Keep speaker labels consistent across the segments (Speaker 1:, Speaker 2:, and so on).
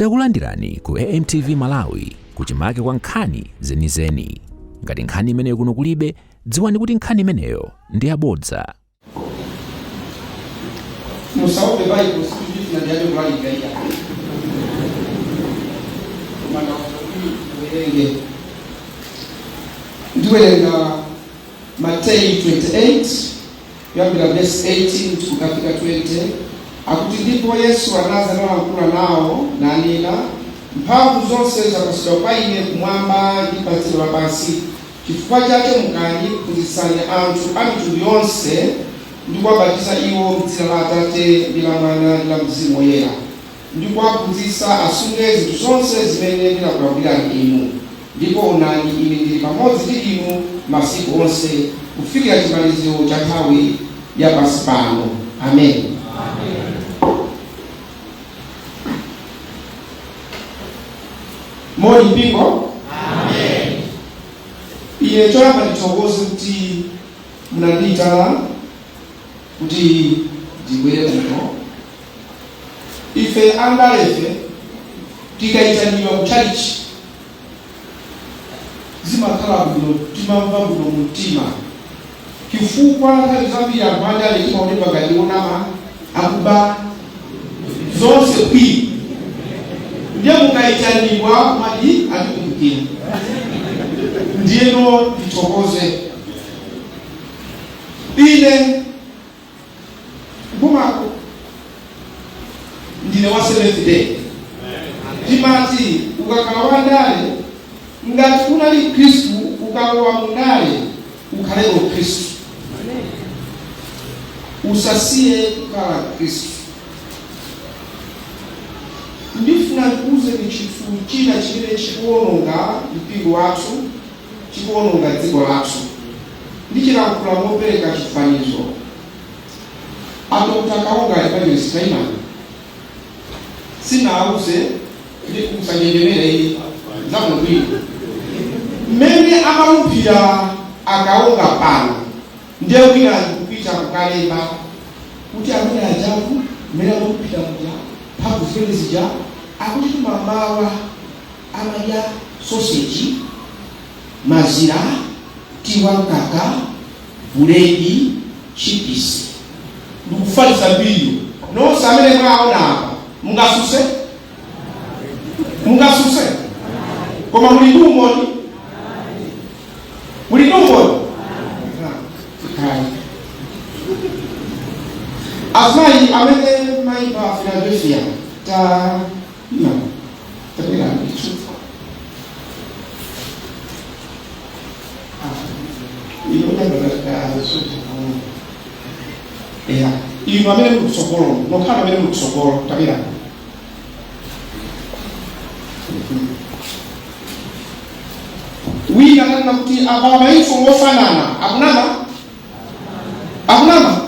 Speaker 1: Takulandirani ku AMTV Malawi kuchimake kwa nkhani zenizeni. Ngati nkhani imeneyo kuno kulibe, dziwani kuti nkhani imeneyo ndi yabodza.
Speaker 2: Musaope Baibulo, sikuti ndiyambe kulalika iya, koma ndauza kuti uwerenge. Ndiwerenga Mateyu 28 kuyambira verse 18 kukafika 20. Akuti, "Ndipo Yesu anadza nalankhula nawo, nanena, 'Mphamvu zonse zapatsidwa kwa ine kumwamba ndi pa dziko lapansi. Chifukwa chake mukani, phunzitsani anthu a mitundu yonse, ndi kuwabatiza iwo m'dzina la Atate ndi la Mwana ndi la Mzimu Woyera, ndi kuwaphunzitsa asunge zinthu zonse zimene ndinakulamulirani inu. Ndipo onani, ine ndili pamodzi ndi inu masiku onse, kufikira chimaliziro cha nthawi ya pansi pano.'" Amen. Moni mpingo. Ine choyamba ndithokoze kuti munandiyitana kuti ndibwere kuno. Ife andalefe tikayitanidwa ku chalichi zimakhala bwino, timamva bwino mu mtima, chifukwa nthawi zambiri anthu andale timaonedwa ngati onama, akuba, zonse kwii. Ndiye mukayitanidwa mati atikumbukira. Ndiyeno ndithokoze. Ine kubomako ndine wa Seventh Day. Timati ukakhala wandale, ngati unali Khristu, ukalowa mundale ukhaleko Khristu, usasiye kukhala Khristu. Ndifuna ndikuwuzeni chinthu china chimene chikuwononga mpingo wathu, chikuwononga dziko lathu. Ndichilankhula mopereka chifanizo. A Dr Kaonga, evangelist Taimani, sinawuze ndi musanjenjemere iyi zabwinobwino. Mmene amalumphira Akaonga pano, ndiye wina ndikupita kukalemba kuti amene ajaku, mmene amalumphira muja, mphamvu zimene zija, akuti tumamawa amadya sausage, mazira, tiwa, mkaka, buledi, chipisi, ndikufalitsa mbiriyo. Nonse amene mwaona apa mungasuse? Mungasuse? Koma muli ndi umboni? Muli ndi umboni? Ayi. Azimayi amene mayimba Philadelphia, ta ima, tabwera ndithu. Eya, inu amene muli kutsogolo, nokhala amene muli kutsogolo, tabwera. Wina ananena kuti avala mayunifomu ofanana. Akunama? Akunama?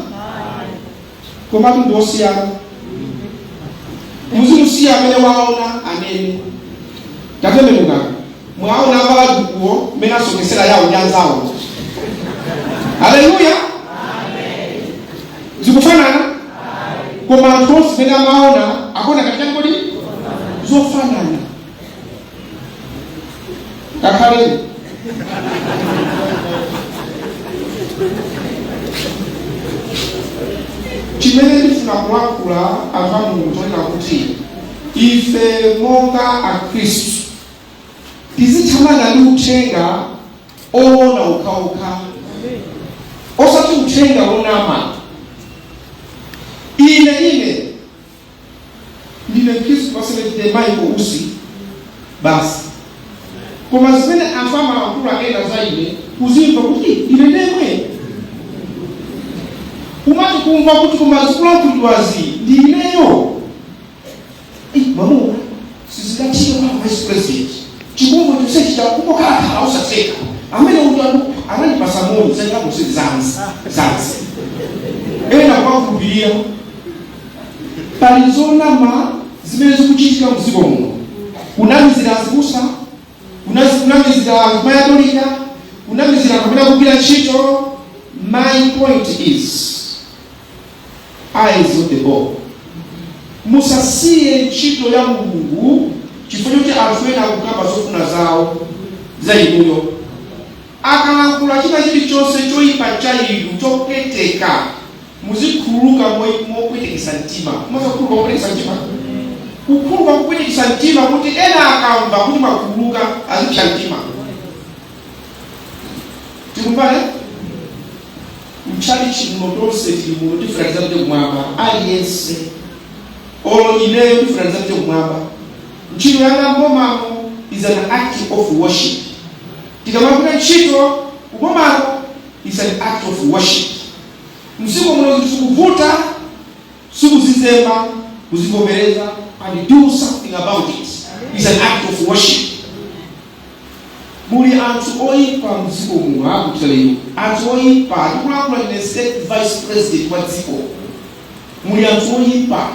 Speaker 2: Komatu ndi osiyana. Muzimusiya amene waona anene. Tatembenuka. Mwaona avala dukuwo mmene asokesera yawo ndi anzawo? Haleluya! Zikufanana, koma anthu onse mmene amaona akuona ngati chani kodi? Zofanana. Kakhaleni. Chimene ndifuna kulankhula, anthu a Mulungu, chonena kuti ife monga Akhristu tizithamanga ndi uthenga owona okhaokha, osati uthenga wonama. Ine ndine Mkhristu wa Seventh Day, Michael Usi basi. Koma zimene anthu amalankhula ena za ine, kuzimva kuti ine ndemwe, umati kumva kuti koma zikulankhulidwazi ndi ineyo? Mwamuna sizingatheke kwa vice president, chipongwe chonse chita kungokhalakhala osatseka amene uja anandipasa moni zachilako zanzi zanzi. Ena kumakhulupirira. Pali zonama zimene zikuchitika mdziko muno, kunamizira azibusa, kunamizira azimayatolika, kunamizira anthu amene akugwira ntchito. My point is, eyes on the ball. Musasiye ntchito ya Mulungu chifukwa choti anthu ena akukamba zofuna zawo za inuyo. Akalankhula china chilichonse choyipa cha inu, chopweteka, muzikhululuka mopwetekesa mtima. Mumakhululuka mopwetekesa mtima, kukhululuka kupwetekesa mtima, kuti ena akamva kuti mwakhululuka azipsa mtima. Tikumbane mchalichi muno, tonse tili muno, tifuna tizapite kumwamba. Aliyense, olo ineyo, tifuna tizapite kumwamba. Ntchito yanga mbomamo is an act of worship. Tikamagwira ntchito kubomako is an act of worship. Mdziko muno zinthu zikuvuta, sikuzizemba, kuzivomereza and do something about it is an act of worship. Muli anthu oyipa mdziko muno, akuteleyo anthu oyipa. Ndikulankhula ine, state vice president wa dziko. Muli anthu oyipa.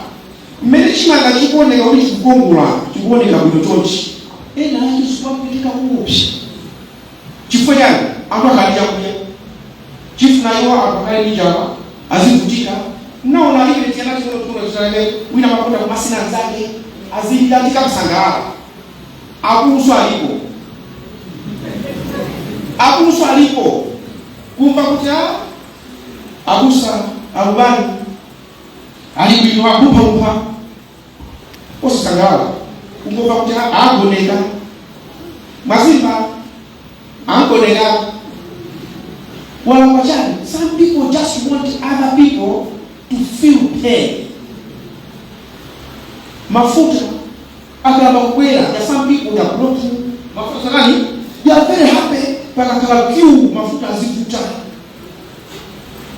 Speaker 2: Mmene chimanga chikuoneka kuti chikukongola, chikuoneka bwino chonchi, ena ake zikumapitika kuopsa. Chifukwa chani? Anthu akali chakudya chifuna iwo, anthu akali ndi njala, azivutika. Mnaona alibe tiyana tinono tinono, wina makonda kumasina anzake azilira, tikakusangalala. Akuluso alipo, akuluso alipo. Kumva kuti a abusa akubani ali bwino, akuphaupha, osasangalala. Kungomva kuti agoneka mazimba, angoneka, walakwa chani? Some people just want other people to feel pain. Mafuta akayamba kukwera, there are some people that are blocking mafuta sakani. They are very happy pakakhala queue, mafuta azivuta.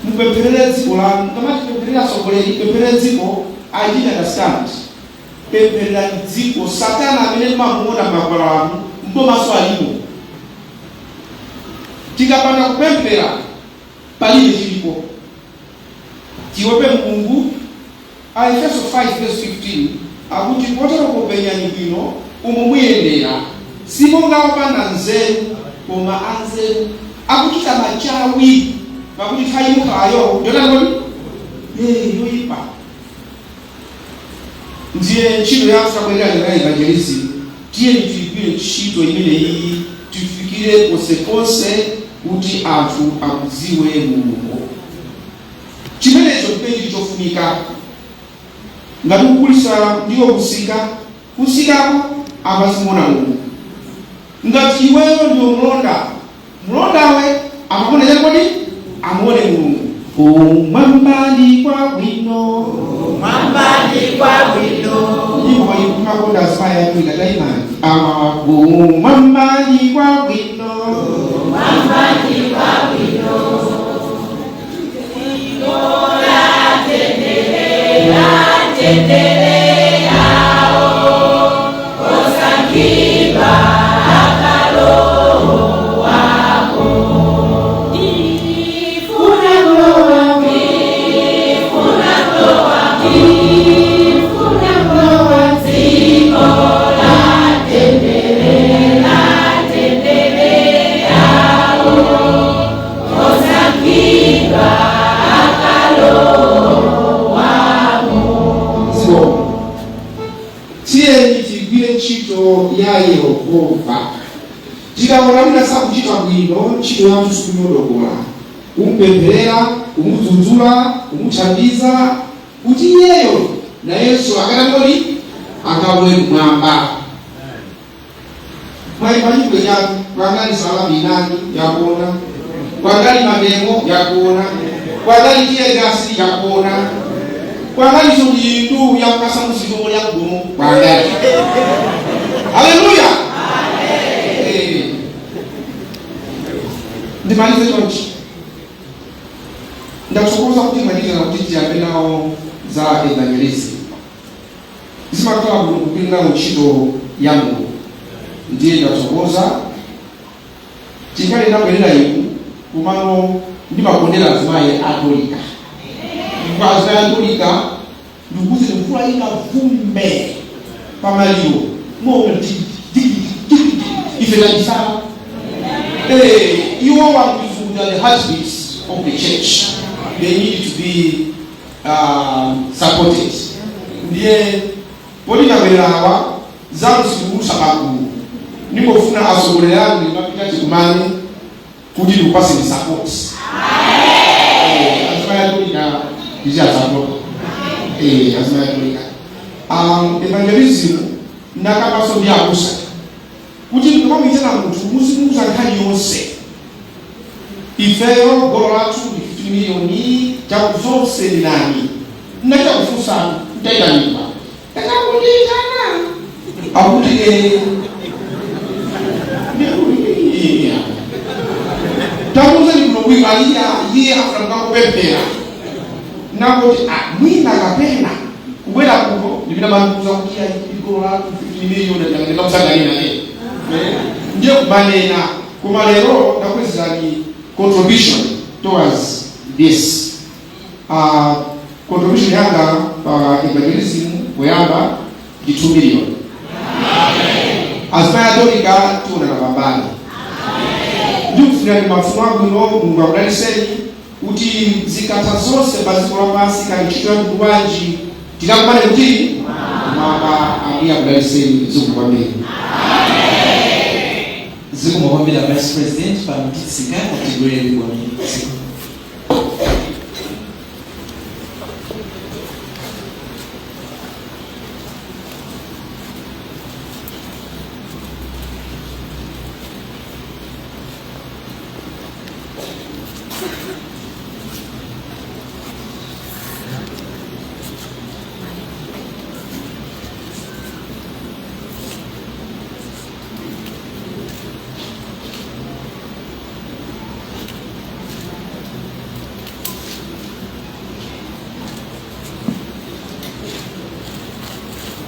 Speaker 2: Mupempherere dziko lanu. Ngamati pempherera atsogoleri, pempherere dziko, I didn't understand. Pemphererani dziko. Satana amene mamuona makwala anu mbomaso alimo. Tikapanda kupemphera, palibe chilipo. Tiope Mulungu. Aefeso 5 verse 15 akuti, "Kotero kupenyani bwino umo muyendera, simonga opanda nzeru koma anzeru, akuchita machawi, pakuti nthawi mukhalayo ndiyotani kodi? Yoyipa." Ndiye ntchito yathu tabwerera ya evangelism, tiyeni tiyigwire ntchito imeneyi, tifikire konsekonse kuti anthu akudziwe Mulungu. Chimenecho chimene chili chofunika. Ngati kugulisa ndiwo kusika kusikako, amazimuona Mulungu. Ngati iweyo ndiwo mlonda, mlondawe amakuona chani kodi? Amuone Mulungu. Kumwamba ndi kwabwino.
Speaker 3: Mwamba ndi kwabwino.
Speaker 2: Nyimbo iyi kumakonda azimayi athu ikataimani awa, kumwamba ndi kwabwino.
Speaker 3: Mwamba ndi kwabwino. Tendere yawo osankhidwa akalowako. Ndifuna kulowa, ndifuna kulowa, ndifuna kulowa dziko la tendere, la tendere yawo osankhidwa akalowamo.
Speaker 2: So tiyeni tigwire ntchito ya Yehova. Tikaona wina sakuchita bwino ntchito yathu, sikunyodokola, kumpempherera, kumudzudzula, kumuthandiza kuti iyeyo nayenso akatangoli akalowe kumwamba. Mwayimba nyimbo yanu, kwangali salamu inani yakuona, kwangali mademo yakuona, kwangali teargas yakuona, kwangali songindu yakukasa muziko lya gumu kwangali. Haleluya! Ndimalize chonchi. Ndathokoza kuti mwanditana kuti tiyambe nawo za evangelism. Zimakhala bwino kugwira nawo ntchito ya Mulungu. Ndiye ndathokoza. Tinkale ndabwerera inu kumano, ndimakondera azimayi atolika, kwa azimayi atolika ndikuti mvula ikavumbe pamaliro muona ife tachisala. Iwo wakufunda, the heartbeats of the church, they need to be supported. Ndiye poti tabwererawa zakusikurusa pagulu, ningofuna atsogoleri anu ndimapita tikumane kuti ndikupaseni support. Azimayi atolika ndichazapota, azimayi atolika. Evangelism nakapaso ndi abusa kuti ndikamamuyitana munthu muzimuuza nkhani yonse. Ifeyo goal lathu ndi 15 miliyoni, chakuzonse ndi nani nachita kufunsana ntayitanidwa takakundiyitana akuti tamuuzani kuno bwino aliya iye afuna mukangopemphera nakuti ah, mwina kapena kubwera kuno ndipita mandiuza kuti ayi goal lathu 15 miliyoni ndikamusangalina ndiye kumanena. Koma lero ndakwezerani contribution towards this contribution yanga pa evangelism poyamba ndi 2 million. Azimayi atolika, tionana pambali. Ndikufunirani mafuno abwino. Mulungu akudaliseni kuti zikatha zonse pa dziko lapansi, kali ntchito ya mtundu wanji, tikakumane kuti mwamba. Ambuye akudaliseni. Zikomo kwambiri.
Speaker 4: Zikomo kwambiri, Vice President. Pano titsika katigwere riboni. Zikomo.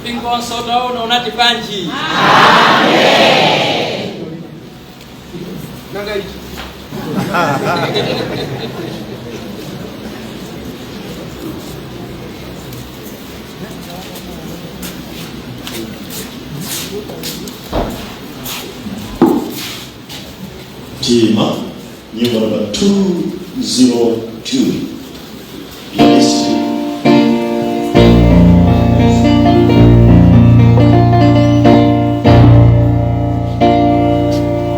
Speaker 5: Mpingo taona unati bwanji?
Speaker 2: Nanga ichi.
Speaker 6: Tima, nyimbo namba 202. Ministry.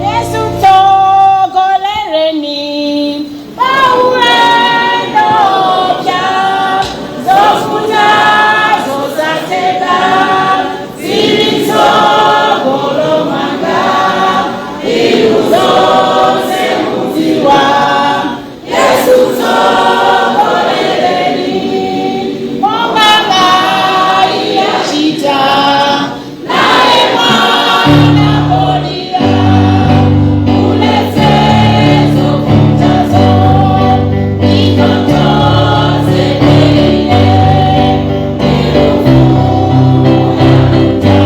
Speaker 3: Yesu tsogolereni paulendo pya zofuta zosateka zili mtsogolo mwanga, inu zonse mudziwa. Yesu tsogolereni monga mayi achita naye mwana polira uletse zovutazo itotozekeile irufuyakuta.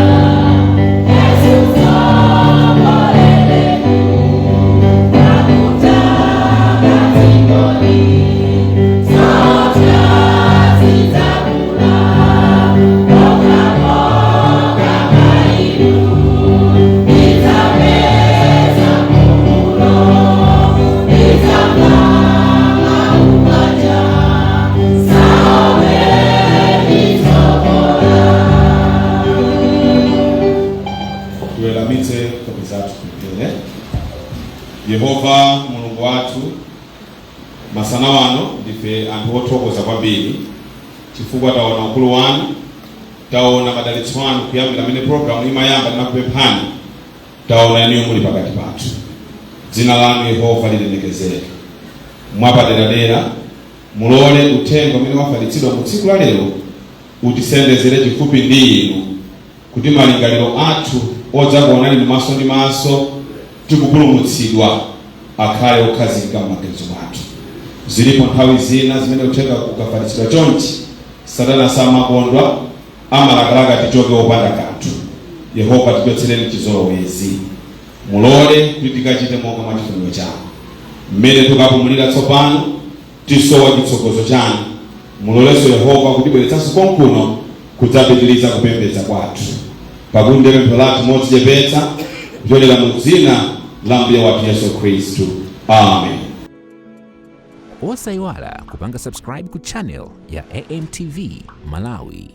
Speaker 3: Yesu tsogolereni kakutanga dzikoli zotya zidzakula pokapoka mainu idzapeza mpumulo idzamva umaja saobe itsogola.
Speaker 7: Tiweramitse nkhope zathu tipemphere. Yehova Mulungu wathu, masana wano ndife anthu othokoza kwambiri chifukwa taona ukulu wanu, taona madalitso anu. Kuyambira amene programu imayamba tinakupemphani, taona inuyo muli pakati pathu. Dzina lanu Yehova lilemekezeke mwapaderadera. Mulole uthenga umene wafalitsidwa mu tsiku la lero utisendezere chifupi ndi inu, kuti malingaliro athu odzakuonani maso ndi maso tikupulumutsidwa akhale okhazikika m'maganizo mwathu. Zilipo nthawi zina zimene uthenga ukafalitsidwa chonchi, Satana samakondwa, amalakalaka tichoke wopanda kanthu. Yehova, tichotsereni chizolowezi. Mulole kuti tikachite monga mwa chifuniro chanu. Mmene tikapumulira tsopano, tisowa chitsogozo chanu. Mulolenso Yehova kutibweretsanso konkuno kudzapitiriza kupembedza kwathu, pakuti ndi pempho lathu modzichepetsa kupyolera mu dzina la Mbuye wathu Yesu Khristu, amen.
Speaker 1: Osayiwala kupanga subscribe ku channel ya AMTV Malawi.